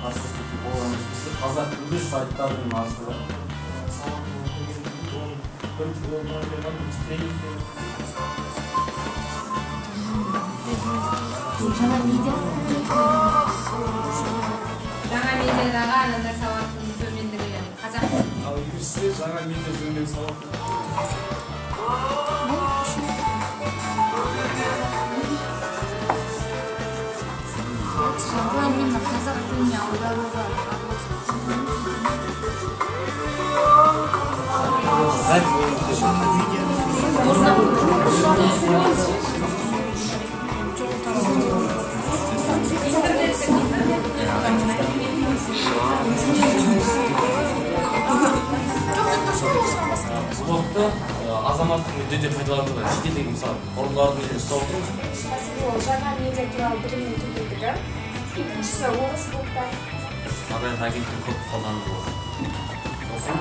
Қарсылық болған қазақ тілді сайттардың аздығы. Жаңа медиа. Жаңа медиадағы адамдар сауаттылығының төмендігі, яғни қазақ. Ал екіншісі жаңа медиа жөніндегі сауаттылық. Жалпы именно қазақ тіліне аударуға. Блогты азаматтық мүддеде пайдалануға, шетелдегі, мысалы, ұрылардың нелерін ұстап отырмыз. Ол жаңа медиа туралы білімнің төмендігі. Екіншісі орыс блогтар. Мобайлық агенттің көп қолданылуы. Сосын